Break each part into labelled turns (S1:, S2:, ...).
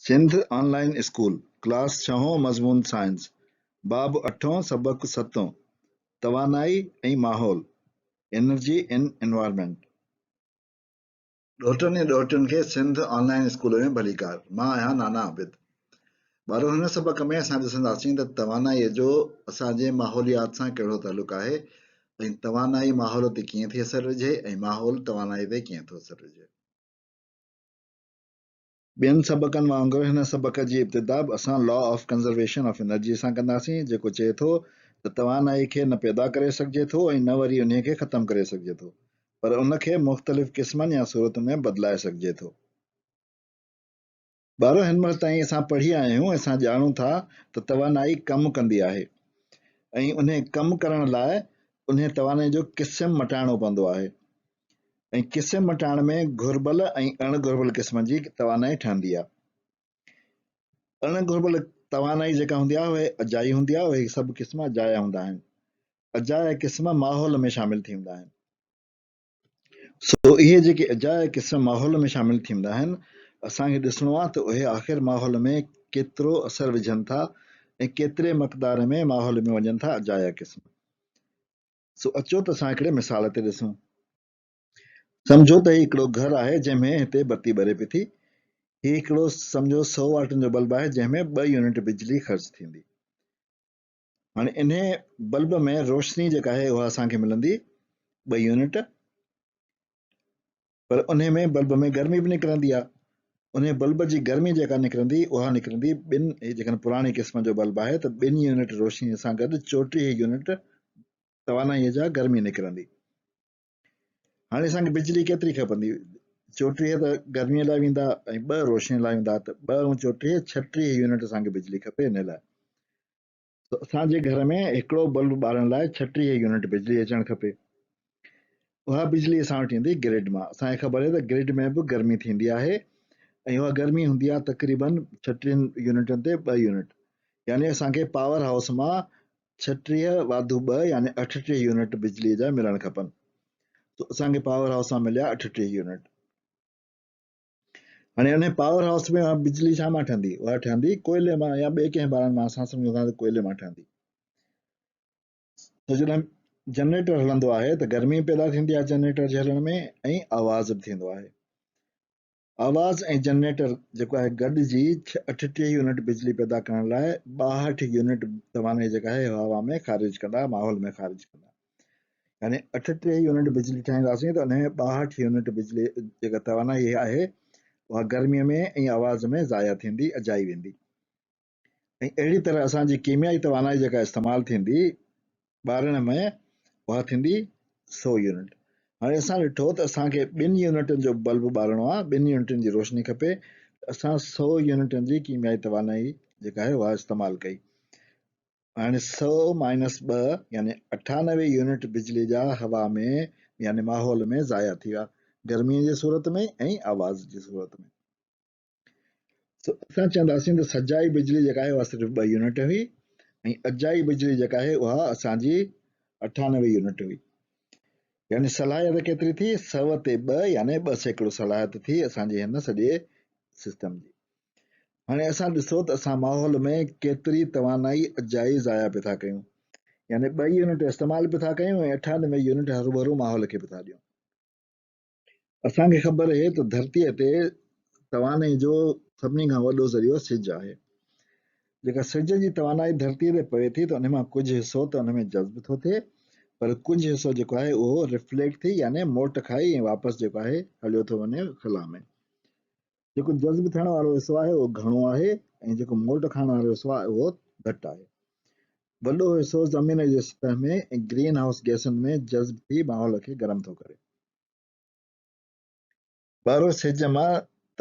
S1: Sindh online school, class ڇهون مضمون science, باب اٺون سبق ستون، توانائي ۽ ماحول، Energy in Environment. ڏوهٽن ۽ ڏوهٽين کي سنڌ آن لائين اسڪول ۾ ڀليڪار. مان آهيان نانا عابد. ٻارو هن سبق ۾ اسان ڏسنداسين ته توانائيء جو اسان جي ماحوليات سان ڪهڙو تعلق آهي ۽ توانائي ماحول تي ڪيئن ٿي اثر وجهي ۽ ماحول توانائي تي ڪيئن ٿو اثر وجهي. ٻين سبقن وانگر هن سبق جي ابتدا به اسان law of conservation of energy سان ڪنداسين جيڪو چئي ٿو ته توانائي کي نه پيدا ڪري سگهجي ٿو ۽ نه وري انهي کي ختم ڪري سگهجي ٿو پر ان کي مختلف قسمن يا صورتن ۾ بدلائي سگهجي ٿو. ٻارو هن مهل تائين اسان پڙهي آيا آهيون ۽ اسان ڄاڻون ٿا ته توانائي ڪم ڪندي آهي ۽ انهي ڪم ڪرڻ لاء انهي توانائي جو قسم مٽائڻو پوندو آهي ۽ قسم مٽائڻ ۾ گهربل ۽ اڻ گهربل قسم جي توانائي ٺهندي آهي. اڻ گهربل توانائي جيڪا هوندي آهي اهي اجائي هوندي آهي اهي سڀ قسم اجايا هوندا آهن. اجايا قسم ماحول ۾ شامل ٿي ويندا آهن. سو اهي جيڪي اجايا قسم ماحول ۾ شامل ٿيندا آهن، اسان کي ڏسڻو آهي ته اهي آخر ماحول ۾ ڪيترو اثر وجهن ٿا ۽ ڪيتري مقدار ۾ ماحول ۾ وڃن ٿا اجايا قسم. سو اچو ته اسان هڪڙي مثال تي ڏسون. سمجهو ته هي هڪڙو گهر آهي جنهن ۾ هتي بتي ٻري پئي ٿي. هي هڪڙو سمجهو سئو واٽن جو بلب آهي جنهن ۾ ٻه يونٽ بجلي خرچ ٿيندي. هاڻي انهي بلب ۾ روشني جيڪا آهي اها اسان کي ملندي ٻه يونٽ پر انهي ۾ بلب ۾ گرمي به نڪرندي آهي انهي بلب جي گرمي جيڪا نڪرندي اها نڪرندي ٻن هي جيڪڏهن پراڻي قسم جو بلب آهي ته ٻن يونٽ روشني سان گڏ 34 يونٽ توانائي جا گرمي نڪرندي هاڻي اسان کي بجلي ڪيتري کپندي 34 ته گرمي لاء ويندا ۽ ٻه روشني لاء ويندا ته ٻه ۽ 34 36 يونٽ اسان کي بجلي کپي ان لاء ته اسان جي گهر ۾ هڪڙو بلب ٻارڻ لاء 36 يونٽ بجلي اچڻ کپي. اها بجلي اسان وٽ ايندي گرڊ مان. اسان کي خبر آهي ته گرڊ ۾ به گرمي ٿيندي آهي ۽ اها گرمي هوندي آهي تقريبن 36 يونٽن تي ٻه يونٽ يعني اسان کي پاور هائوس مان 36 واڌو ٻه يعني 38 يونٽ بجلي جا ملڻ کپن. ته اسان کي پاور هائوس مان مليا 38 يونٽ. هاڻي انهي پاور هائوس ۾ اها بجلي ڇا مان ٺهندي؟ اها ٺهندي ڪوئلي مان يا ٻئي ڪنهن ٻارڻ مان اسان سمجهون ٿا ته ڪوئلي مان ٺهندي. ته جڏهن جنريٽر هلندو آهي ته گرمي پيدا ٿيندي آهي جنريٽر جي هلڻ ۾ ۽ آواز به ٿيندو آهي. آواز ۽ جنريٽر جيڪو آهي گڏجي 38 يونٽ بجلي پيدا ڪرڻ لاء 62 يونٽ توانائي جيڪا آهي هوا ۾ خارج ڪندا ماحول ۾ خارج ڪندا. يعني 38 يونٽ بجلي ٺاهينداسين ته ان ۾ 62 يونٽ بجلي جيڪا توانائي آهي اها گرمي ۾ ۽ آواز ۾ ضايع ٿيندي اجائي ويندي ۽ اهڙي طرح اسان جي ڪيميائي توانائي جيڪا استعمال ٿيندي ٻارڻ ۾ اها ٿيندي 100 يونٽ. هاڻي اسان ڏٺو ته اسان کي ٻن يونٽن جو بلب ٻارڻو آهي ٻن يونٽن جي روشني کپي ته اسان 100 يونٽن جي ڪيميائي توانائي جيڪا آهي اها استعمال ڪئي. هاڻي سؤ مائنس ٻه يعني 98 يونٽ بجلي جا هوا ۾ يعني ماحول ۾ ضايع ٿي ويا گرمي جي صورت ۾ ۽ آواز جي صورت ۾. سو اسان چونداسين ته سجائي بجلي جيڪا آهي اها صرف ٻه يونٽ هئي ۽ اجائي بجلي جيڪا آهي اها اسان جي 98 يونٽ هئي. يعني صلاحيت ڪيتري ٿي سؤ تي ٻه يعني 2% صلاحيت ٿي اسان جي هن سڄي سسٽم جي. هاڻي اسان ڏسو ته اسان ماحول ۾ ڪيتري توانائي اجائي ضايع پئي ٿا ڪيون يعني ٻه يونٽ استعمال به ٿا ڪيون ۽ 98 يونٽ هروڀرو ماحول کي به ٿا ڏيون. اسان کي خبر اهي ته ڌرتيء تي توانائي جو سڀني کان وڏو ذريعو سج آهي. جيڪا سج جي توانائي ڌرتيء تي پوي ٿي ته ان مان ڪجهه حصو ته ان ۾ جذب ٿو ٿئي پر ڪجهه حصو جيڪو آهي اهو رفليڪٽ ٿي يعني موٽ کائي ۽ واپس جيڪو آهي هليو ٿو وڃي خلا ۾. جيڪو جذب ٿيڻ وارو حصو آهي اهو گهڻو آهي ۽ جيڪو موٽ کائڻ وارو حصو آهي اهو گهٽ آهي. وڏو حصو زمين جي سطح ۾ ۽ گرين هائوس گئسن ۾ جذب ٿي ماحول کي گرم ٿو ڪري. ٻارو سج مان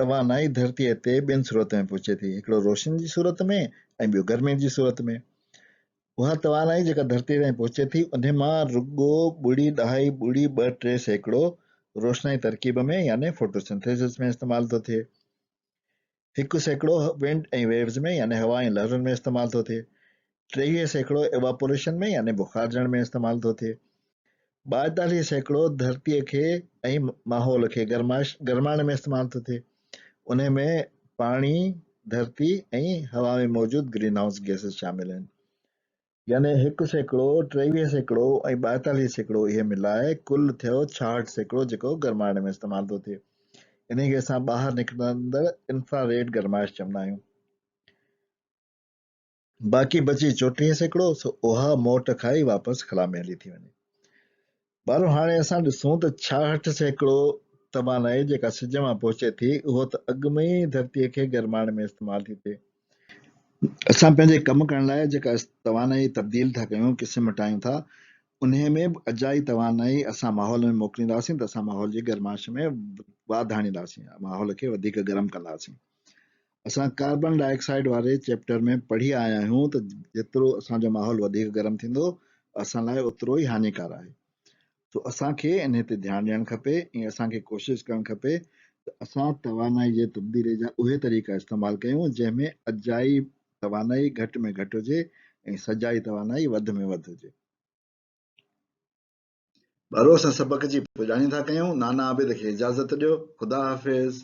S1: توانائي ڌرتيء تي ٻن صورتن ۾ پهچي ٿي، هڪڙو روشني جي صورت ۾ ۽ ٻيو گرمي جي صورت ۾. اها توانائي جيڪا ڌرتيء تائين پهچي ٿي، انهي مان رڳو ٻڙي ڏهائي ٻڙي ٻه ٽي سيڪڙو روشنائي ترڪيب ۾ يعني فوٽوسنٿيسس ۾ استعمال ٿو ٿئي. 1% ونڊ ۽ ويوز ۾ يعني هوا ۽ لهرن ۾ استعمال ٿو ٿئي. 23% ايواپوريشن ۾ يعني بخارجڻ ۾ استعمال ٿو ٿئي. 42% ڌرتيء کي ۽ ماحول کي گرمائش گرمائڻ ۾ استعمال ٿو ٿئي. انهي ۾ پاڻي ڌرتي ۽ هوا ۾ موجود گرين هائوس گيسز شامل آهن. يعني 1%، 23% ۽ 42% اهي ملائي ڪل ٿيو 66% جيڪو گرمائڻ ۾ استعمال ٿو ٿئي. انهي کي اسان ٻاهر نڪرندڙ انفرا ريڊ گرمائش چوندا آهيون. باقي بچي 34% سو اها موٽ کائي واپس خلا ۾ هلي ٿي وڃي. ٻارو هاڻي اسان ڏسون ته 66% توانائي جيڪا سج مان پهچي ٿي اهو ته اڳ ۾ ئي ڌرتيء کي گرمائڻ ۾ استعمال ٿي ٿئي. اسان پنهنجي ڪم ڪرڻ لاء جيڪا توانائي تبديل ٿا ڪيون، قسم مٽايون ٿا، انهيء ۾ به اجائي توانائي اسان ماحول ۾ موڪلينداسين ته اسان ماحول جي گرمائش ۾ واڌ آڻينداسين، ماحول کي وڌيڪ گرم ڪنداسين. اسان ڪاربن ڊاء آڪسائيڊ واري چيپٽر ۾ پڙهي آيا آهيون ته جيترو اسان جو ماحول وڌيڪ گرم ٿيندو اسان لاء اوترو ئي هاڃيڪار آهي. سو اسان کي انهي تي ڌيان ڏيڻ کپي ۽ اسان کي ڪوشش ڪرڻ کپي ته اسان توانائي جي تبديلي جا اهي طريقا استعمال ڪيون جنهن ۾ اجائي توانائي گهٽ ۾ گهٽ هجي ۽ سجائي توانائي وڌ ۾ وڌ هجي. ٻارو اسان سبق جي پڄاڻي ٿا ڪيون. نانا عابد کي اجازت ڏيو. خدا حافظ.